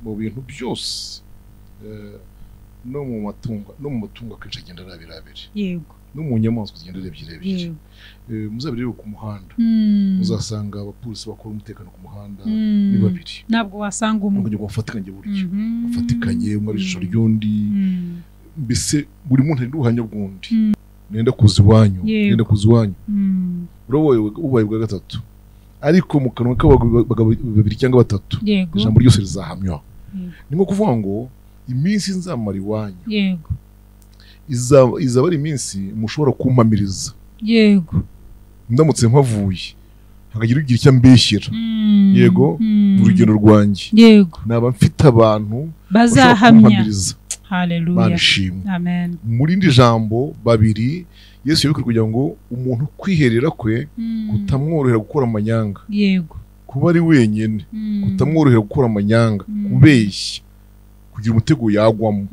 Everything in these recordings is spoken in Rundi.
Mu bintu byose, no mu matungo, akenshi agenda ari abiri abiri. Yego. No mu nyamaswa zigenda ari ebyiri ebyiri. Yego. Muzabirebe ku muhanda, muzasanga abapolisi bakora umutekano ku muhanda ni babiri. Ntabwo wasanga umwe. Kugira ngo bafatikanye buryo, bafatikanye umwe ari ijisho ry'undi, mbese buri muntu ari n'ubuhamya bw'undi. Nenda kuza iwanyu, nenda kuza iwanyu. Urabaye ubaye bwa gatatu, ariko mu kanwa k'abagabo babiri cyangwa batatu ijambo ryose rizahamywa. Ni nko kuvuga ngo iminsi nzamara iwanyu, yego, izaba ari iminsi mushobora kumpamiriza. Yego. Ndamutse mpavuye hakagira ugira icyo ambeshyera, yego, mu rugendo rwanjye, yego, naba mfite abantu bazahamya. Haleluya, amen. Muri indi jambo babiri Yesu yabikora kugira ngo umuntu kwiherera kwe kutamworohera gukora amanyanga. Yego. Kuba ari wenyine kutamworohera gukora amanyanga, kubeshya, kugira umutego yagwamo.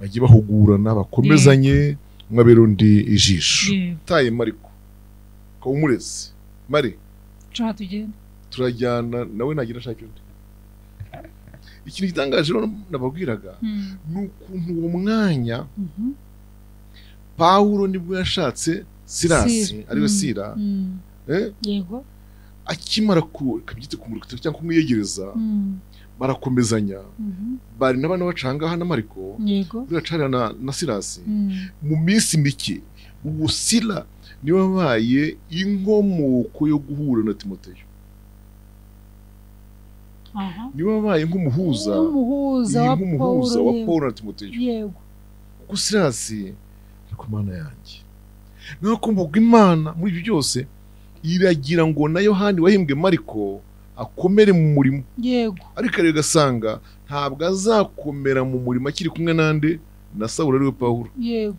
Bagiye bahugurana, bakomezanye, mwabera undi ijisho. Taye Mariko kawumurezi Mari turajyana nawe nagira ashaka undi. Ikintu gitangaje rero nababwiraga ni ukuntu uwo mwanya Pawulo nibwo yashatse Silasi, ariwe Sira, yego, akimara kubyita kumurika cyangwa kumwiyegereza, barakomezanya. Bari n'abana bacangaha na Mariko, yego, biracarira na Silasi. Mu minsi mike ubu Sila niwe wabaye inkomoko yo guhura na Timoteyo. Niwe wabaye nk'umuhuza wa Paulo na Timoteyo. Yego. Kuko Silasi ariko Mana yanjye, nakumbuka Imana muri ibyo byose iragira ngo na Yohani wahimbwe Mariko akomere mu murimo. Yego. Ariko rero gasanga ntabwo azakomera mu murimo akiri kumwe nande na Sawuli ariwe Pawulo. Yego.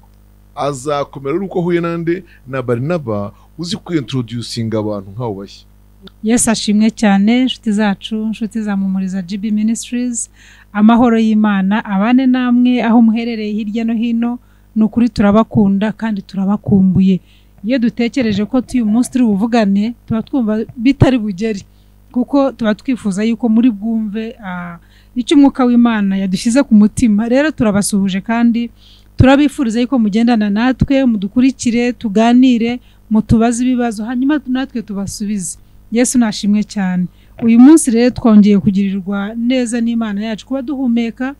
Azakomera ari uko ahuye nande na Barinaba, uzi kwintroducinga abantu nk'abo bashya. Yesu ashimwe cyane, inshuti zacu, inshuti za Mumuriza GB Ministries, amahoro y'Imana abane namwe aho muherereye hirya no hino. Ni ukuri turabakunda kandi turabakumbuye. Iyo dutekereje ko tuyu munsi turi buvugane, tuba twumva bitari bugeri, kuko tuba twifuza yuko muri bwumve icyo umwuka w'Imana yadushyize ku mutima. Rero turabasuhuje kandi turabifuriza yuko mugendana natwe, mudukurikire, tuganire, mutubaze ibibazo, hanyuma natwe tubasubize. Yesu nashimwe cyane. Uyu munsi rero twongeye kugirirwa neza n'Imana yacu, kuba duhumeka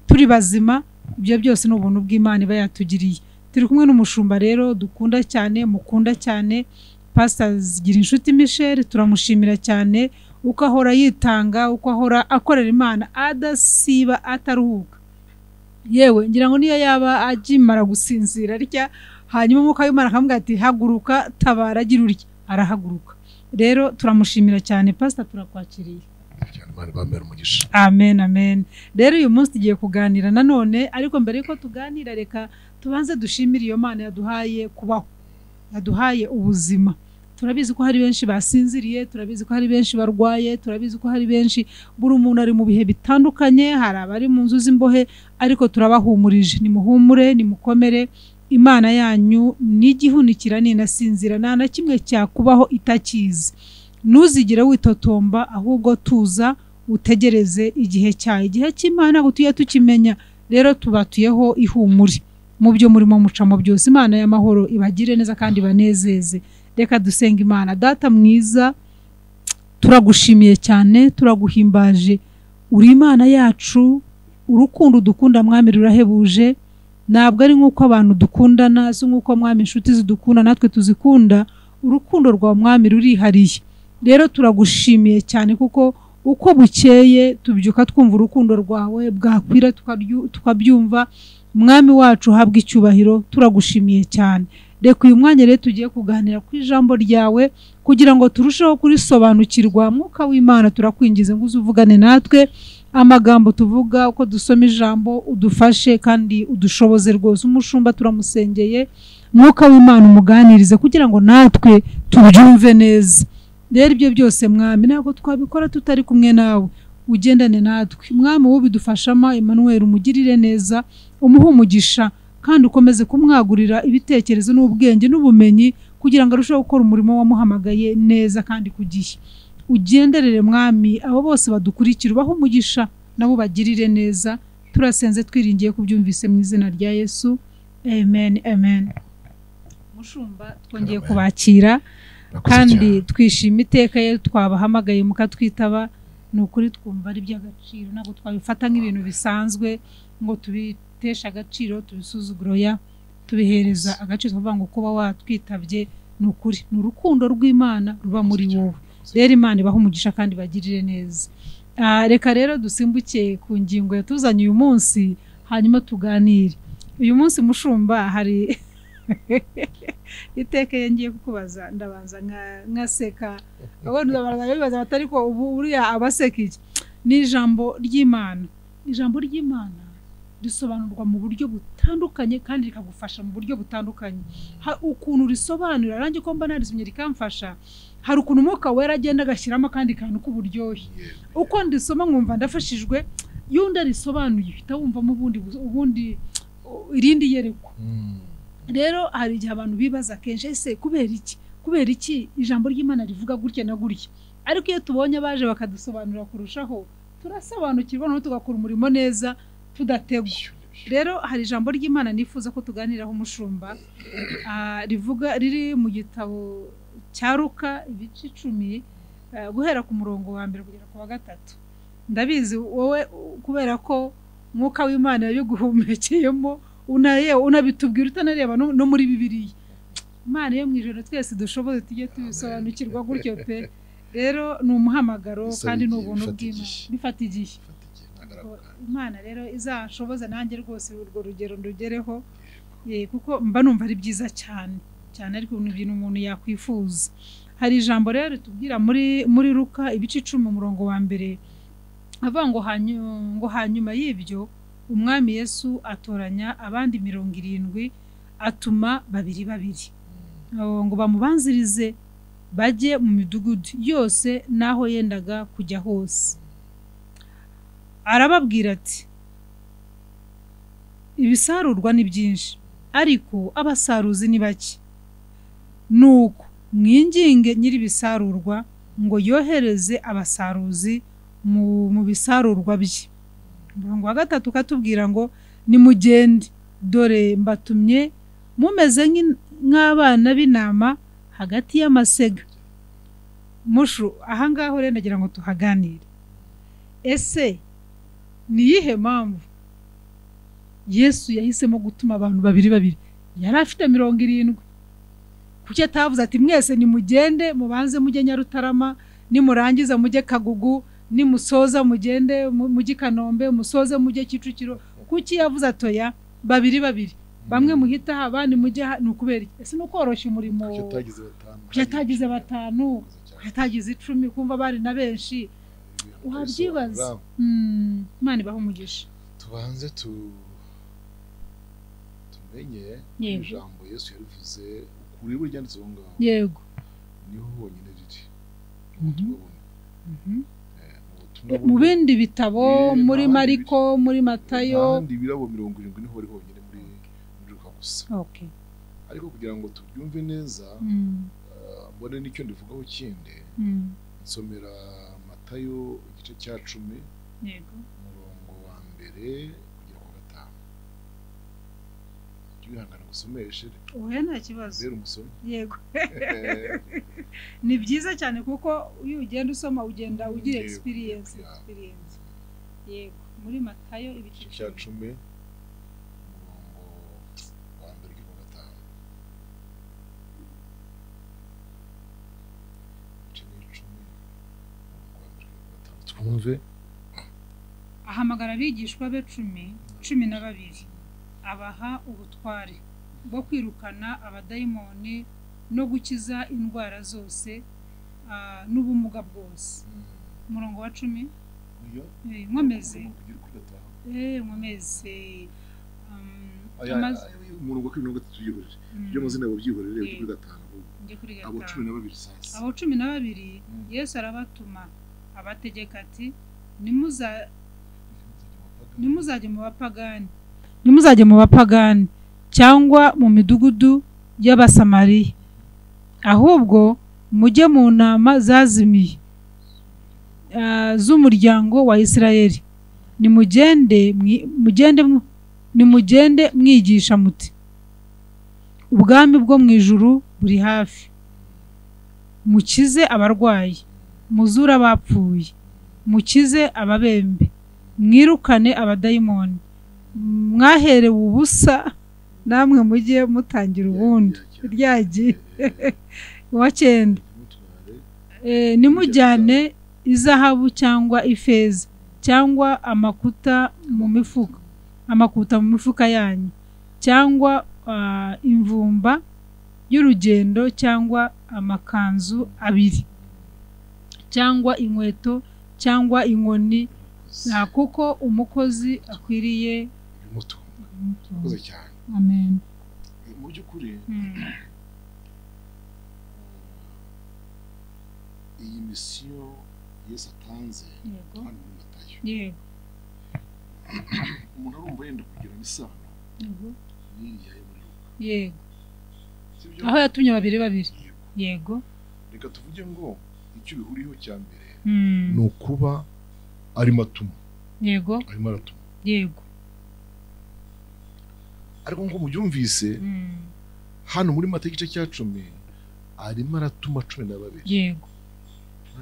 turi bazima, ibyo byose ni ubuntu bw'Imana iba yatugiriye. Turi kumwe n'umushumba rero dukunda cyane, mukunda cyane, Pastor Zigirinshuti Michel, turamushimira cyane uko ahora yitanga, uko ahora akorera Imana adasiba ataruhuka. Yewe ngira ngo niyo yaba agimara gusinzira arya, hanyuma umwuka w'Imana akamubwira ati haguruka, tabara, gira urya, arahaguruka. Rero turamushimira cyane Pastor, turakwakiriye. Amen, amen. Rero uyu munsi tugiye kuganira nanone, ariko mbere yuko tuganira reka tubanze dushimire iyo Mana yaduhaye kubaho, yaduhaye ubuzima. Turabizi ko hari benshi basinziriye, turabizi ko hari benshi barwaye, turabizi ko hari benshi, buri umuntu ari mu bihe bitandukanye, hari abari mu nzu z'imbohe, ariko turabahumurije. Nimuhumure, nimukomere, Imana yanyu n'igihunikira ninasinzira, nta na kimwe cyakubaho itakizi. Ntuzigire witotomba, ahubwo tuza utegereze igihe cyayo. Igihe cy'Imana gutuye tukimenya. Rero tubatuyeho ihumure mu byo murimo mucamo byose. Imana y'amahoro ibagire neza kandi banezeze. Reka dusenga Imana. Data mwiza, turagushimiye cyane, turaguhimbaje, uri Imana yacu, urukundo dukunda Mwami rurahebuje. Ntabwo ari nk'uko abantu dukundana, si nk'uko Mwami inshuti zidukunda natwe tuzikunda, urukundo rwa Mwami rurihariye. Rero turagushimiye cyane kuko uko bukeye tubyuka twumva urukundo rwawe, bwakwira tukabyumva. Mwami wacu habwa icyubahiro, turagushimiye cyane. Reka uyu mwanya rero tugiye kuganira ku ijambo ryawe kugira ngo turusheho kurisobanukirwa. Mwuka w'Imana turakwingize ngo uzuvugane natwe, amagambo tuvuga uko dusoma ijambo udufashe kandi udushoboze rwose. Umushumba turamusengeye, Mwuka w'Imana umuganirize kugira ngo natwe tubyumve neza. Rero ibyo byose Mwami ntabwo twabikora tutari kumwe nawe, ugendane natwe Mwami, wowe bidufashamo. Emmanuel umugirire neza, umuhe umugisha kandi ukomeze kumwagurira ibitekerezo n'ubwenge n'ubumenyi kugira ngo arusheho gukora umurimo wamuhamagaye neza kandi ku gihe. Ugenderere Mwami abo bose badukurikira, ubahe umugisha nabo bagirire neza. Turasenze twiringiye kubyumvise mu izina rya Yesu, amen, amen. Mushumba, twongeye kubakira kandi twishima iteka ye twabahamagaye mukatwitaba. Ni ukuri twumva ari iby'agaciro, ntabwo twabifata nk'ibintu bisanzwe ngo tubiteshe agaciro, tubisuzuguroya, tubihereza agaciro. Tuvuga ngo kuba watwitabye ni ukuri, ni urukundo rw'Imana ruba muri wowe. Rero Imana ibahe umugisha kandi bagirire neza. Reka rero dusimbuke ku ngingo yatuzanye uyu munsi, hanyuma tuganire. Uyu munsi mushumba, hari iteka ngiye kukubaza, ndabanza nkaseka, abandi bibaza batari ko ubu uriya abaseka iki. Ni ijambo ry'Imana. Ijambo ry'Imana risobanurwa mu buryo butandukanye kandi rikagufasha mu buryo butandukanye. Ukuntu risobanura nanjye ko mba narisomye rikamfasha, hari ukuntu Umwuka Wera agenda agashyiramo akandi kantu k'uburyohe. Uko ndisoma nkumva ndafashijwe, iyo undi arisobanuye uhita wumvamo ubundi irindi yerekwa. Rero hari igihe abantu bibaza kenshi, ese kubera iki ijambo ry'Imana rivuga gutya na gutya? Ariko iyo tubonye abaje bakadusobanurira kurushaho, turasobanukirwa noneho tugakora umurimo neza tudategwa. Rero hari ijambo ry'Imana nifuza ko tuganiraho umushumba, rivuga riri mu gitabo cya Luka ibice 10, guhera ku murongo wa 1 kugera ku wa 3. Ndabizi wowe kubera ko Mwuka w'Imana yabiguhumekeyemo, unabitubwira utanareba no muri Bibiliya. Imana yo mu ijoro twese dushoboye tujye tubisobanukirwa gutyo pe. Rero ni umuhamagaro kandi ni ubuntu bw'Imana, bifata igihe. Imana rero izashoboza nanjye rwose urwo rugero ndugereho, kuko mba numva ari byiza cyane cyane, ariko ibintu umuntu yakwifuza. Hari ijambo rero tubwira muri Luka ibice 10 umurongo wa 1, avuga ngo hanyuma y'ibyo Umwami Yesu atoranya abandi 70 atuma babiri babiri ngo bamubanzirize bajye mu midugudu yose naho yendaga kujya hose. Arababwira ati, ibisarurwa ni byinshi ariko abasaruzi ni bake. Nuko mwinginge nyir'ibisarurwa ngo yohereze abasaruzi mu bisarurwa bye. Umurongo wa 3 katubwira ngo nimugende, dore mbatumye mumeze nk'abana b'intama hagati y'amasega. Mushu, ahangaho rero ndagira ngo tuhaganire. Ese ni iyihe mpamvu Yesu yahisemo gutuma abantu babiri babiri? Yari afite 70. Kuki atavuze ati mwese nimugende mubanze mujye Nyarutarama, nimurangiza mujye Kagugu, nimusoza mugende mujye Kanombe, musoze mujye Kicukiro? Kuki yavuze atoya babiri babiri, bamwe muhita abandi mujye? Ni ukubera iki? Ese nukoroshya umurimo? Kuki atagize 5, kuki atagize 10, kumva bari na benshi? Wabyibaza. Imana ibahe umugisha. Tubanze tumenye ijambo Yesu yarivuze kuri buri ryanditse aho ngaho. Yego, niho honyine riri mu bindi bitabo, muri Mariko, muri Matayo, n'ahandi birabo 70 niho bari honyine muri Luka gusa. Okay. Ariko kugira ngo tubyumve neza, mbone n'icyo ndivugaho kindi, nsomera Matayo igice cya 10, yego, umurongo wa 1 kugera ku 5. Wihangana gusomeshe. Oya nta kibazo. Rero umusomyi. Yego. Ni byiza cyane kuko iyo ugenda usoma ugenda ugira experience. Yego, muri Matayo ibice cya 10 umurongo wa 1 kugera ku 5. Twumve. Ahamagara abigishwa be 12 abaha ubutware bwo kwirukana abadayimoni no gukiza indwara zose n'ubumuga bwose. Umurongo wa 10. Nkomeze. Nkomeze. Umurongo wa 13 yihorere. Ibyo amazina yabo byihorere ujye kuri 5. Abo 12 sasa. Abo 12 Yesu arabatuma abategeka ati nimuzajye mu bapagani, nimuzajye mu bapagani cyangwa mu midugudu y'Abasamariya, ahubwo mujye mu ntama zazimiye z'umuryango wa Isirayeli. Nimugende mwigisha muti ubwami bwo mu ijuru buri hafi. Mukize abarwayi, muzure abapfuye, mukize ababembe, mwirukane abadayimoni. Mwaherewe ubusa namwe mujye mutangira ubundi. Ryagiye wa 9. Nimujyane izahabu cyangwa ifeza cyangwa amakuta mu mifuka yanyu, cyangwa imvumba y'urugendo, cyangwa amakanzu abiri, cyangwa inkweto, cyangwa inkoni, kuko umukozi akwiriye ibimutunga. Cyane. Amen. Mu by'ukuri iyi misiyo Yesu atanze hano muri Matayo, yego, umuntu arumva yenda kugirana isano n'iriya yo muri Luka, yego, aho yatumye babiri babiri, yego. Reka tuvuge ngo icyo bihuriyeho cya mbere ni ukuba arimo atuma, yego, arimo aratuma, yego. Ariko nk'uko mubyumvise hano muri Matayo igice cya 10 arimo aratuma 12, yego.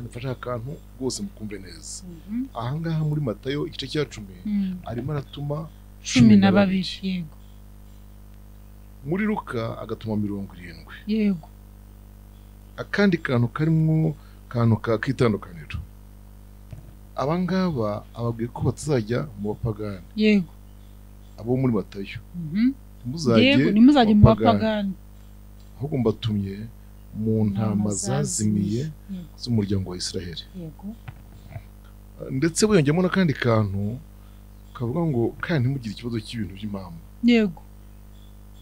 Mfashe akantu rwose mukumve neza. Ahangaha muri Matayo igice cya 10 arimo aratuma 12, yego. Muri Luka agatuma 70, yego. Akandi kantu karimo kantu k'itandukaniro, abangaba ababwiye ko batazajya mu bapagani, yego, abo muri Matayo, ntimuzajye mu bapagani, ahubwo mbatumye mu ntama zazimiye z'umuryango wa Isiraheli. Ndetse wiyongemo n'akandi kantu kavuga ngo kandi ntimugire ikibazo cy'ibintu by'impamvu, yego,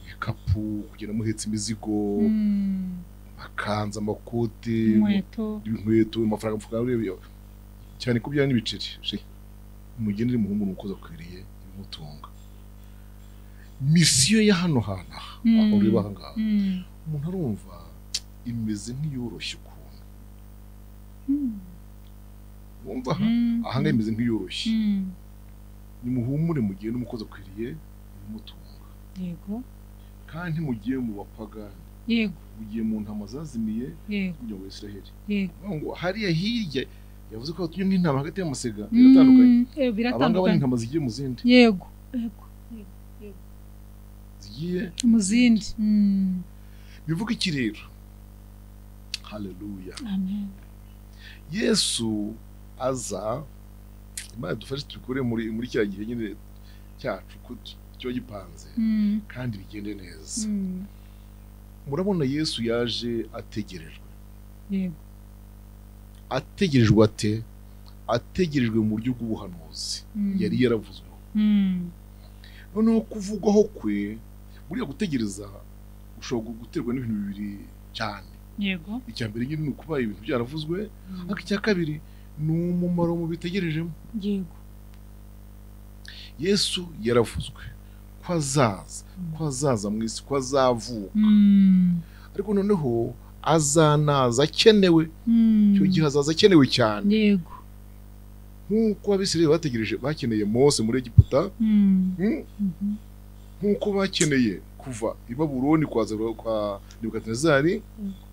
ibikapu, kugenda muhetse imizigo, amakanzu, amakote, inkweto, amafaranga cyane ko byari n'ibiceri. Mugendere muhumure umukozi akwiriye ibimutunga. Misiyo ya hano hantu aho ureba aha ngaha, umuntu arumva imeze nk'iyoroshye ukuntu. Wumva aha ngaha imeze nk'iyoroshye. Nimuhumure mugende umukozi akwiriye ibimutunga, yego, kandi mugiye mu bapagani, yego, mugiye mu ntama zazimiye, yego, umuryango wa Isiraheli, yego. Ngo hariya hirya yavuze ko batumye nk'intama hagati y'amasega, biratandukanye. Abangaba ni intama zigiye mu zindi, yego, zigiye mu zindi. Bivuga iki rero? Haleluya, amen. Yesu aza, Imana dufashe tubikore muri cya gihe nyine cyacu ko cyo gipanze kandi bigende neza. Murabona Yesu yaje ategerejwe, yego, ategerejwe ate? Ategerejwe mu buryo bw'ubuhanuzi yari yaravuzweho. Noneho kuvugwaho kwe, buriya gutegereza ushobora guterwa n'ibintu bibiri cyane, yego. Icya mbere nyine ni ukuba ibintu byaravuzwe, ariko icya kabiri ni umumaro mu bitegerejemo, yego. Yesu yaravuzwe ko azaza, ko azaza mu isi, ko azavuka, ariko noneho azanaza akenewe. Icyo gihe azaza akenewe cyane, yego, nk'uko Abisirayeli bategereje, bakeneye Mose muri Egiputa, nk'uko bakeneye kuva i Babuloni kwa Nebukadinezari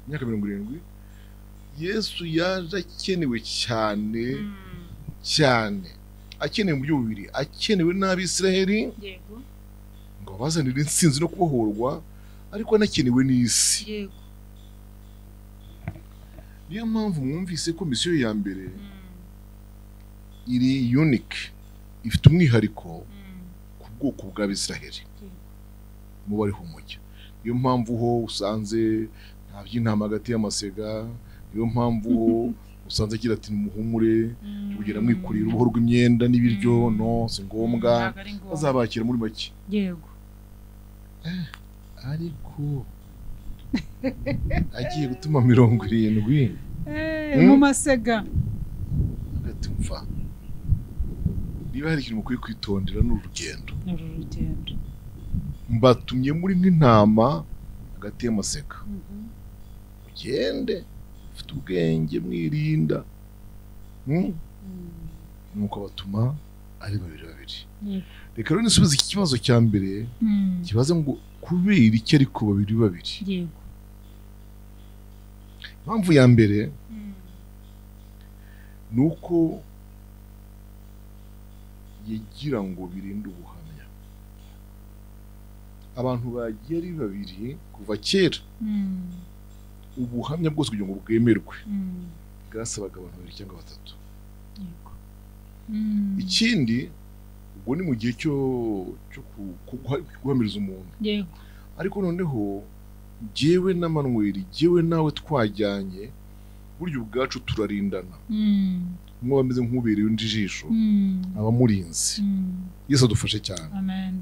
imyaka 70. Yesu yaje akenewe cyane cyane, akenewe mu buryo bubiri: akenewe n'Abisirayeli, yego, ngo bazanire intsinzi no kubohorwa, ariko anakenewe n'isi, yego. Niyo mpamvu mwumvise ko misiyo ya mbere iri unique, ifite umwihariko ku bwoko bw'Abisiraheli mu bariho umujyi. Niyo mpamvu ho usanze nta by'intama hagati y'amasega, niyo mpamvu ho usanze agira ati nimuhumure, kugera mwikurira uruhu rw'imyenda n'ibiryo, no si ngombwa, bazabakira muri make, yego. Ariko agiye gutuma 70 mu masega, agatumva niba hari ikintu mukwiye kwitondera ni urugendo. Mbatumye muri nk'intama hagati y'amasega, mugende mufite ubwenge, mwirinda. Nuko batuma ari babiri babiri. Reka rero nisubize iki kibazo cya mbere kibaze ngo kubera iki ariko babiri babiri. Yego. Impamvu ya mbere nuko yagira ngo birinde ubuhamya. Abantu bagiye ari babiri kuva kera, ubuhamya bwose kugira ngo bwemerwe bwasabaga abantu babiri cyangwa batatu. Yego. Ikindi ubwo ni mu gihe cyo guhamiriza umuntu. Yego. Ariko noneho jyewe na Manuel, jyewe nawe twajyanye, buryo ubwacu turarindana. Umwe bameze nk'ubereye undi ijisho, abamurinzi. Yesu adufashe cyane. Amen.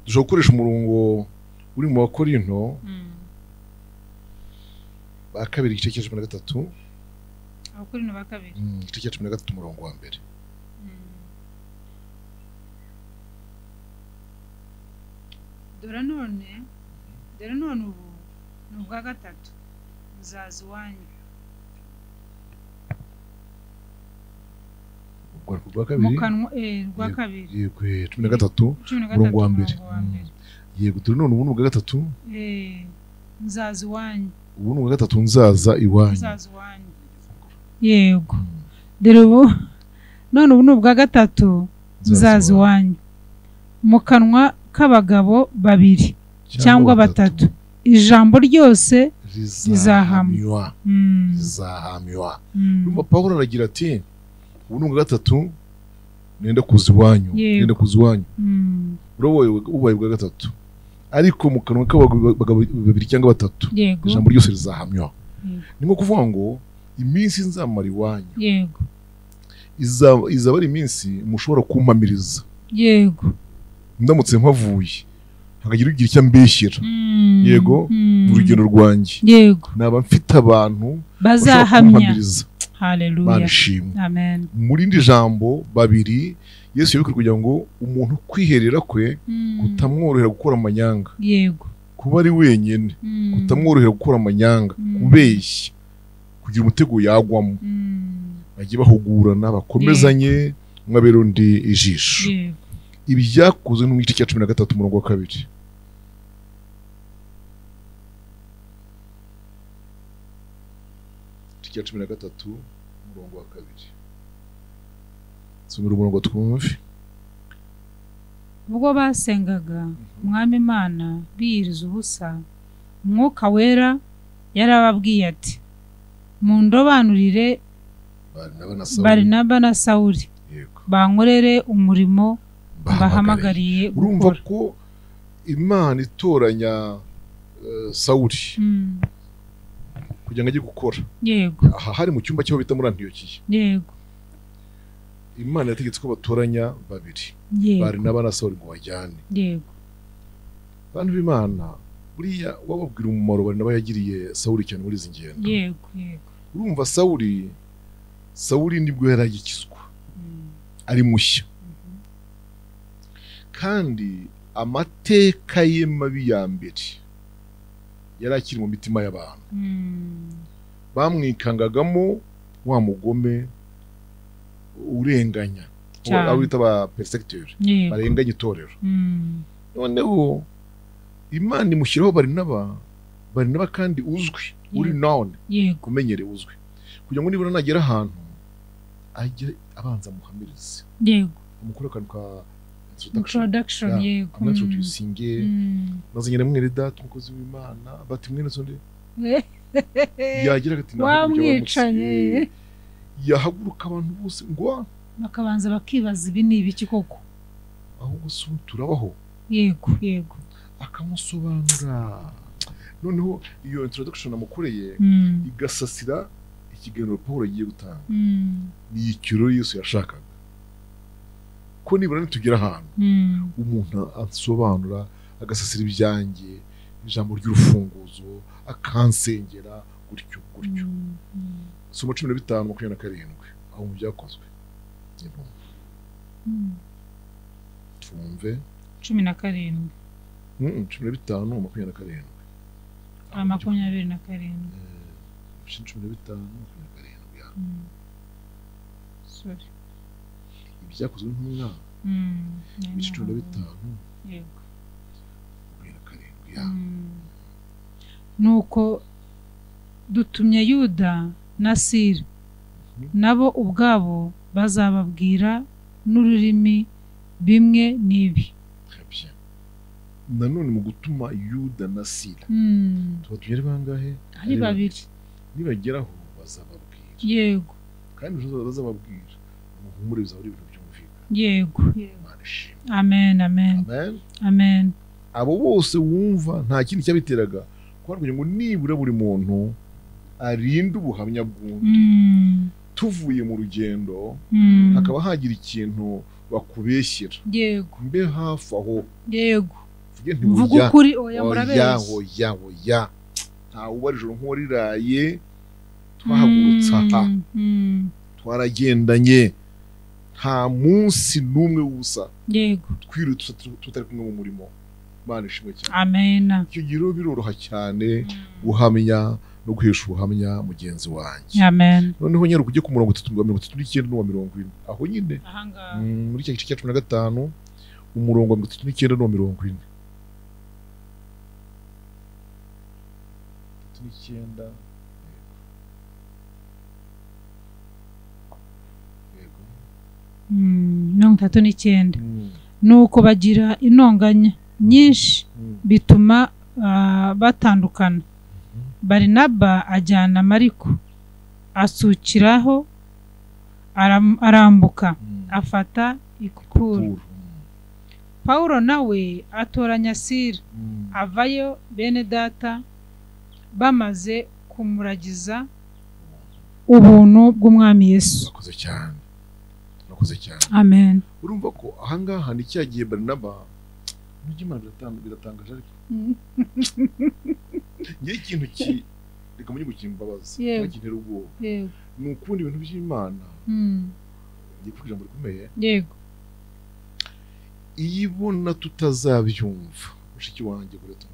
Dushobora gukoresha umurongo uri mu Bakorinto ba kabiri igice cya 13. Abakorinto ba kabiri igice cya 13 umurongo wa mbere. Dore none ubu ni ubwa gatatu nzaza iwanyu. Ubwa kabiri rwa kabiri. Yego, 13 umurongo wa mbere. Yego, dore none ubu ni ubwa gatatu nzaza iwanyu. Ubu ni ubwa gatatu nzaza iwanyu. Yego. Dore ubu none ubu ni ubwa gatatu nzaza iwanyu mu kanwa k'abagabo babiri cyangwa batatu, ijambo ryose rizahamywa. Rizahamywa. Urumva Pawulo aragira ati ubu ni ubwa gatatu nenda kuza iwanyu, nenda kuza iwanyu. Ubaye ubwa gatatu, ariko mu kanwa k'abagabo babiri cyangwa batatu ijambo ryose rizahamywa. Ni nko kuvuga ngo iminsi nzamara iwanyu, yego, izaba ari iminsi mushobora kumpamiriza. Yego. Ndamutse mpavuye hakagira ugira icyo ambeshyira, yego, mu rugendo rwanjye, yego, naba mfite abantu bazahamya. Haleluya. Amen. Muri indi jambo babiri Yesu yabikora kugira ngo umuntu kwiherera kwe kutamworohera gukora amanyanga. Yego. Kuba ari wenyine kutamworohera gukora amanyanga, kubeshya, kugira umutego yagwamo. Bagiye bahugurana, bakomezanye, mwabera undi ijisho. Yego. Ibyakozwe mu gice cya 13 umurongo wa 2. Igice cya 13 umurongo wa 2. Sumira umurongo twumve. Ubwo basengaga Umwami Imana biyiriza ubusa, Umwuka Wera yarababwiye ati mundobanurire Barinaba na Sawuli bankorere umurimo bahamagariye gukora. Urumva ko Imana itoranya Sawuli kugira ngo ajye gukora. Yego. Aha hari mu cyumba cyo bita muri Antiyokiya. Yego. Imana yategetse ko batoranya babiri, Barinaba na Sawuli, ngo bajyane. Yego. Bantu b'Imana, buriya wababwira umumaro Barinaba yagiriye Sawuli cyane muri izi ngendo. Yego, yego. Urumva Sawuli nibwo yaragikizwa, ari mushya. Kandi amateka ye mabi ya mbere yari akiri mu mitima y'abantu. Bamwikangagamo wa mugome urenganya, abo bita ba persecuteur, barenganya itorero. Noneho Imana imushyiraho Barinaba kandi uzwi, uri known, kumenyere uzwi, kugira ngo nibura nagera ahantu ajye abanza amuhamirize. Yego. Amukore akantu ka introduction. Yego. Amwintroducinge, maze nyine mwere data umukozi w'Imana, bati mwene sonde yagira ati wamwicanye, yahaguruka abantu bose ngo bakabanza bakibaza ibi ni ibiki koko, ahubwo se turabaho. Yego, yego. Akamusobanura. Noneho iyo introduction amukoreye igasasira ikiganiro Paul agiye gutanga. Ni ikiro Yesu yashakaga ko nibura nitugera ahantu umuntu ansobanura agasasira ibyanjye, ijambo ry'urufunguzo, akansengera gutyo gutyo. Soma 15:27 aho mu byakozwe. Twumve 17. 15:27. 27. 15:27. Sorry. Ibyakozwe n'intumwa ibice 15 Yego. Guhera 7 ya. Nuko dutumye Yuda na Sila, nabo ubwabo bazababwira n'ururimi bimwe n'ibi. Très bien. Nanone mu gutuma Yuda na Sila tubatumye ari bangahe? Ari babiri. Nibageraho bazababwira. Yego. Kandi bazababwira muhumure, bizaba ari ibintu byumvikana. Yego. Imana ishimwe. Amen, amen. Amen. Amen. Abo bose wumva nta kindi cyabiteraga kugira ngo nibura buri muntu arinde ubuhamya bw'undi. Tuvuye mu rugendo hakaba hagira ikintu bakubeshyira. Yego. Mbe hafi aho. Yego. Mvuga ukuri, oya murabeshya. Oya oya. Ntawe uba ijoro nk'uwariraye, twahagurutse aha. Twaragendanye. Nta munsi n'umwe w'ubusa. Yego. Twirutse tutari kumwe mu murimo. Imana ishimwe cyane. Amen. Icyo gihe rero biroroha cyane guhamya no guhesha ubuhamya mugenzi wanjye. Amen. Noneho nyaruka ujye ku murongo 39 n'uwa 40. Aho nyine muri cya gice cya 15 umurongo wa 39 n'uwa 40. 39. Yego. 39. Nuko bagira intonganya nyinshi bituma batandukana. Barinaba ajyana Mariko asukiraho arambuka afata Ikupuro. Paulo nawe atoranya Sila avayo bene data bamaze kumuragiza ubuntu bw'Umwami Yesu. Urakoze cyane. Urakoze cyane. Amen. Urumva ko ahangaha ni cyagiye Barinaba n'Imana biratangaje ariko. Ngiye ikintu ki reka munye gukimbabaza cyangwa ubwoba. Yego. Ni ukubona ibintu by'Imana. Ngiye kuvuga ijambo rikomeye. Yego. Iyo ibona tutazabyumva mushiki wanjye bureta.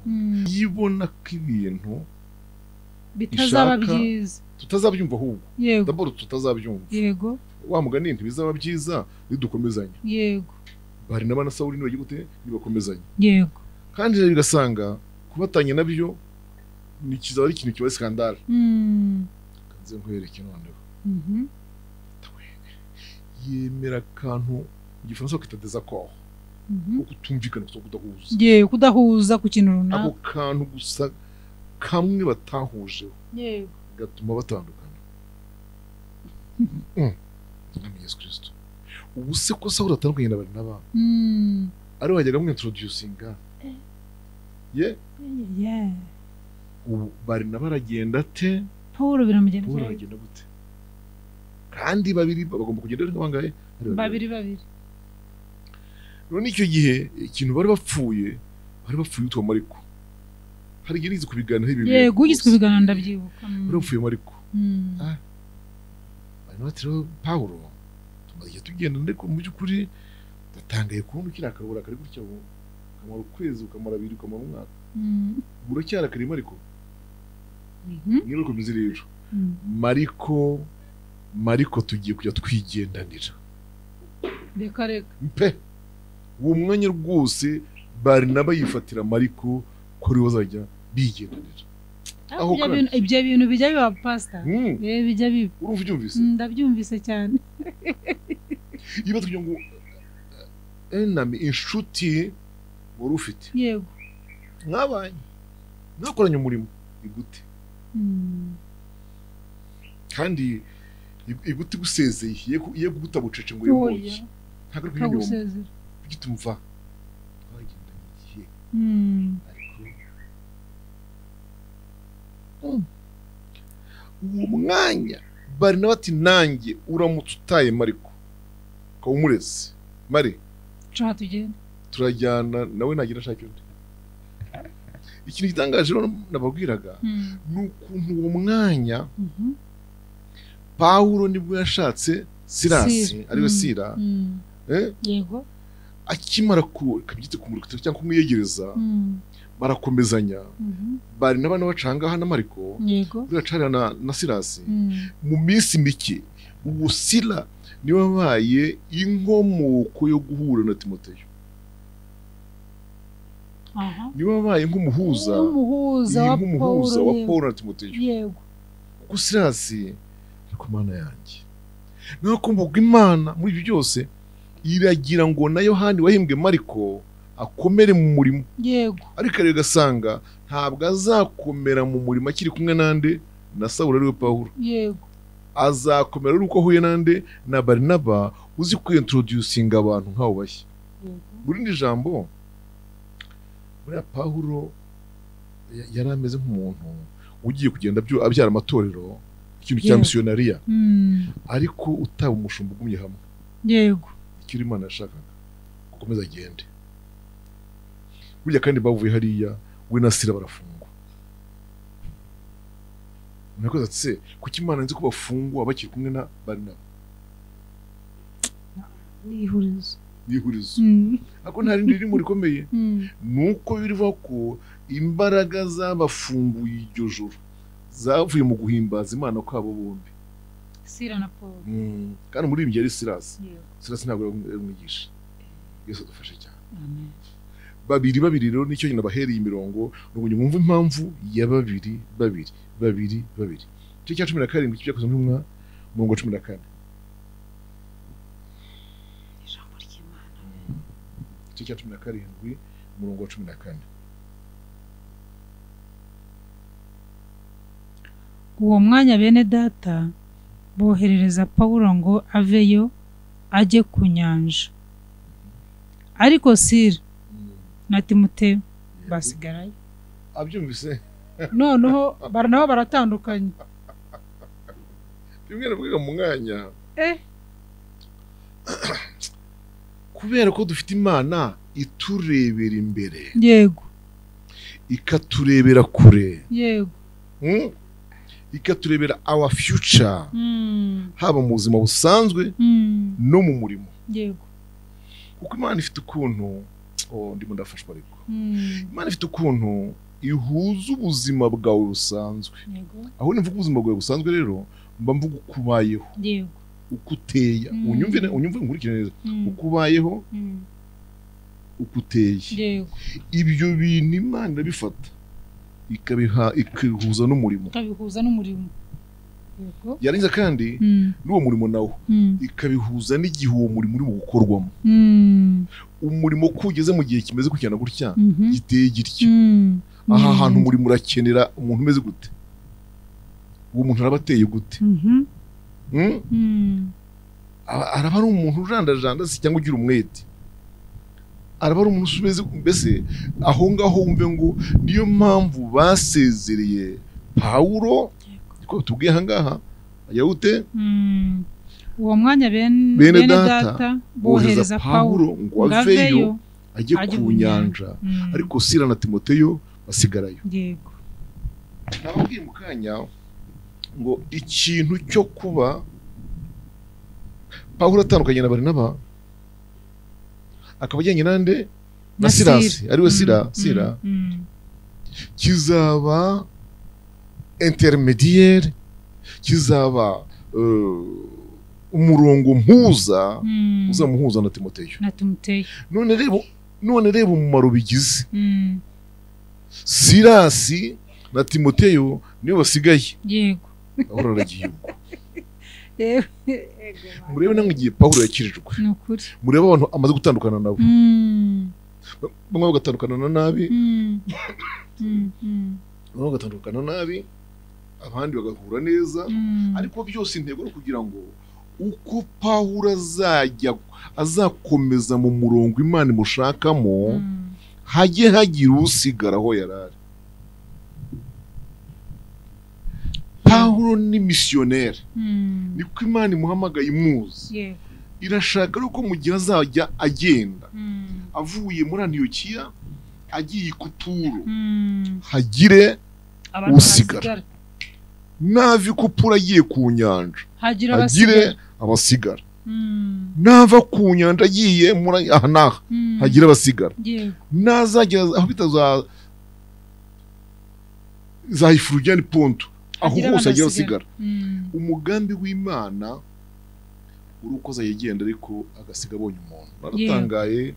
Iyo ibona ko ibintu bitazaba byiza tutazabyumva ahubwo. Yego. D'abord tutazabyumva. Yego. Wa mugani ntibizaba byiza bidukomezanya. Yego. Barinaba na Sawuli nibagiye gute nibakomezanya. Yego. Kandi rero bigasanga kubatanya nabyo ni kizaba ari ikintu kiba skandale. Kanze nkwereke noneho. Yemera akantu mu Gifaransa bakita désaccord. Ko kutumvikana gusa, kudahuza. Yego, kudahuza ku kintu runaka. Ako kantu gusa kamwe batahujeho. Yego. Gatuma batandukana. Mwami Yesu Kristo. Ubu se ko Sawuli atandukanye na Barinaba? Ari wajyaga amwintroducinga. Ye? Yeah. Ubu Barinaba aragenda ate? Paulo biramugenda. Paulo aragenda gute? Kandi babiri bagomba kugenda ari bangahe? Babiri babiri. None icyo gihe ikintu bari bapfuye utwa Mariko. Hari igihe nize kubiganiraho ibi. Yego, ugizwe kubiganira ndabyibuka. Bari bapfuye Mariko. Barinaba ati Paulo tumaze igihe tugenda ndeko mu by'ukuri ndatangaye kubona ukirakara uburakari gutya ubu ukamara ukwezi ukamara abiri ukamara umwaka. Uracyarakariye Mariko? Niba ukomeze rero. Mariko tugiye kujya twigendanira. Reka reka. Mpe uwo mwanya rwose Barinaba yifatira Mariko ko ari bazajya bigendanira. Aho ibyo bintu bijya biba pastor. Bijya biba. Urumva ubyumvise? Ndabyumvise cyane. Iba tugira ngo enami inshuti wari ufite. Yego. Mwabanye. Mwakoranye umurimo igute. Kandi igute gusezeye ye kugutabucece ngo yoboye. Ntabwo ari kunyoma. Bigitumva. Twagendanye igihe. Ariko uwo mwanya Barinaba ati nanjye uramutse utaye Mariko ukaba umureze Mari tugenda turajyana nawe nagira ashaka undi. Ikintu gitangaje rero nababwiraga ni ukuntu uwo mwanya Paulo nibwo yashatse Silasi ariwe Sila. Yego. Akimara kabyite kumurika cyangwa kumwiyegereza barakomezanya. Barinaba n'abacanga na Mariko. Yego. Biracara na Silasi. Mu minsi mike uwo Sila Niwe wabaye inkomoko yo guhura na Timoteyo. Niwe wabaye nk'umuhuza wa Paulo na Timoteyo. Yego. Kuko Silasi ariko Mana yanjye nakumbuka Imana muri ibyo byose iragira ngo na Yohani wahimbwe Mariko akomere mu murimo. Yego. Ariko rero ugasanga ntabwo azakomera mu murimo akiri kumwe nande na Sawuli ariwe Pawulo. Yego. Azakomera ari uko ahuye nande na Barinaba uzi kwintroducinga abantu nk'abo bashya. Muri iri jambo buriya Pawulo yari ameze nk'umuntu ugiye kugenda abyara amatorero, ikintu cya missionariya, ariko utaba umushumba ugumye hamwe. Yego. Icyo Imana yashakaga gukomeza agende. Burya kandi bavuye hariya we na Sila barafungwa. Nakoze ati se kuki Imana nzi ko bafungwa bakiri kumwe na Barinaba? Ni Ihurizo. Ako nta rindi ririmo rikomeye. Nuko birivuga ko imbaraga zabafunguye iryo joro zavuye mu guhimbaza Imana kwabo bombi, Sila na Paul. Kandi muri ibyo yari Silasi. Silasi ntabwo yari umwigisha. Yesu adufashe cyane. Amen. Babiri babiri rero nicyo nyina bahereye imirongo nuko mwumva impamvu ya babiri babiri babiri babiri. Igice cya 17 cy'Ibyakozwe n'Intumwa umurongo wa 14. Ijambo ry'Imana. Igice cya 17 umurongo wa 14. Uwo mwanya bene data boherereza Pawulo ngo aveyo ajye ku nyanja, ariko Sila na Timoteyo basigarayo. Abyumvise noneho nabo baratandukanye. Bimwe navuga mu mwanya kubera ko dufite Imana iturebera imbere. Yego. Ikaturebera kure. Yego. Ikaturebera our future. Haba mu buzima busanzwe no mu murimo. Yego. Kuko Imana ifite ukuntu ndimo ndafashwa ariko Imana ifite ukuntu ihuza ubuzima bwawe busanzwe. Yego. Aho nimvuga ubuzima bwawe busanzwe rero mba mvuga uko ubayeho. Yego. Uko uteye. Unyumve nkurikire neza. Uko ubayeho, uko uteye. Yego. Ibyo bintu Imana irabifata ikabiha ikabihuza n'umurimo. Ikabihuza n'umurimo. Yego. Yarangiza kandi n'uwo murimo nawo ikabihuza n'igihe uwo murimo uri gukorwamo. Umurimo ko ugeze mu gihe kimeze gutya na gutya giteye gitya. Aha hantu umurimo urakenera umuntu umeze gute? Uwo muntu araba ateye gute? Araba ari umuntu ujandajanda se cyangwa ugira umwete? Araba ari umuntu umeze mbese aho ngaho wumve ngo niyo mpamvu basezereye Pawulo. Ko tubwiye aha ngaha yawute uwo mwanya bene data bohereza Pawulo ngo aveyo ajye ku nyanja, ariko Sila na Timoteyo basigarayo. Yego. Nababwiye mu kanya ngo ikintu cyo kuba Pawulo atandukanye na Barinaba akaba ajyanye nande na Silasi ariwe Sila kizaba intermediaire, kizaba umurongo mpuza uzamuhuza na Timoteyo. None reba umumaro bigize. Silasi na Timoteyo niyo basigaye. Yego. Pawulo aragiye ubwo. Murebe namwe igihe Pawulo yakirijwe. Nukuri. Murebe abantu amaze gutandukana nabo. Bamwe bagatandukana na nabi. Bamwe bagatandukana nabi, abandi bagahura neza, ariko byose intego no kugira ngo uko Pawulo azajya azakomeza mu murongo Imana imushakamo, hajye hagira usigara aho yarari. Pawulo ni missionnaire. Niko Imana imuhamagaye imuzi. Irashaka ko mu gihe azajya agenda avuye muri Antiyokiya agiye i Kupuro, hagire usigara. Nava i Kupuro agiye ku nyanja, hagire abasigara. Nava ku nyanja agiye muri aha n'aha, hagire abasigara. Nazagera aho bita za Ifurugiyani Ponto, aho hose hagira abasigara. Umugambi w'Imana Uri uko azayigenda ariko agasiga abonye umuntu. Naratangaye,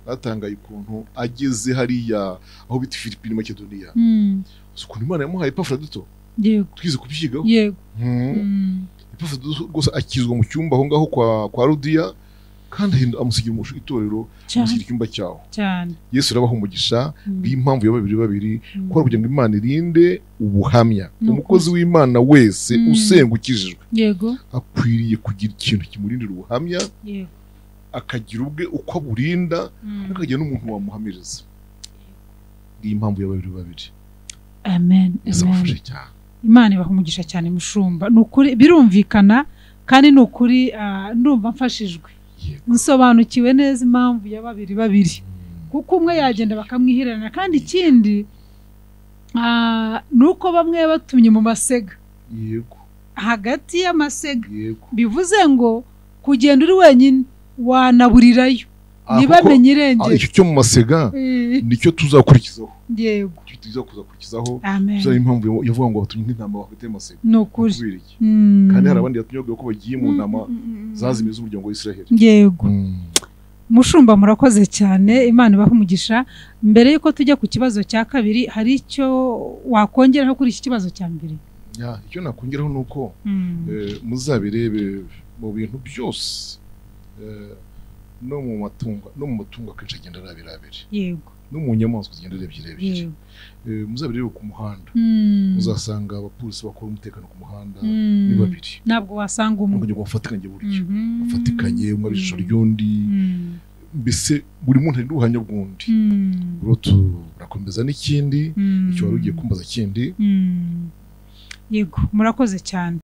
naratangaye ukuntu ageze hariya aho bita Filipini, Makedoniya, ukuntu Imana yamuhaye Epafrodito. Twize kubyigaho. Epafrodito rwose akizwa mu cyumba aho ngaho kwa Ludiya, kandi amusigira itorero, amusigira icyumba cyaho. Yesu arabaha umugisha bw'impamvu ya babiri babiri, ko kugira ngo Imana irinde ubuhamya. Umukozi w'Imana wese usenga ukijijwe akwiriye kugira ikintu kimurindira ubuhamya, akagira ubwe uko aburinda, akagira n'umuntu wamuhamiriza. Bw'impamvu ya babiri babiri. Amen. Imana ibaha umugisha cyane mushumba. Ni ukuri birumvikana, kandi ni ukuri ndumva mfashijwe, nsobanukiwe neza impamvu ya babiri babiri, kuko umwe yagenda bakamwihererana. Kandi ikindi nuko bamwe batumye mu masega, hagati y'amasega, bivuze ngo kugenda uri wenyine wanaburirayo, ntibamenye irengero. Icyo cyo mu masega nicyo tuzakurikizaho. Yego, tuzakurikizaho. Tuzari impamvu yavuga ngo batumye nk'intama bafite amasega. Ni ukuri. Kandi hari abandi yatumye ko bagiye mu ntama zazimiye z'umuryango wa Israheli. Yego. Mushumba murakoze cyane, Imana ibahe umugisha. Mbere yuko tujya ku kibazo cya kabiri, hari icyo wakongeraho kuri iki kibazo cya mbere? Icyo nakongeraho ni uko muzabirebe mu bintu byose, no mu matungo akenshi agenda arabira abiri. Yego. No mu nyamaswa zigenda ebyiri ebyiri. Muzabirebe ku muhanda, muzasanga abapolisi bakora umutekano ku muhanda ni babiri. Ntabwo wasanga umwe. Kugira ngo bafatikanye buryo, bafatikanye umwe abijisho ry'undi, mbese buri muntu ari ubuhamya bw'undi. Rero turakomeza n'ikindi, icyo wari ugiye kumbaza kindi. Yego, murakoze cyane.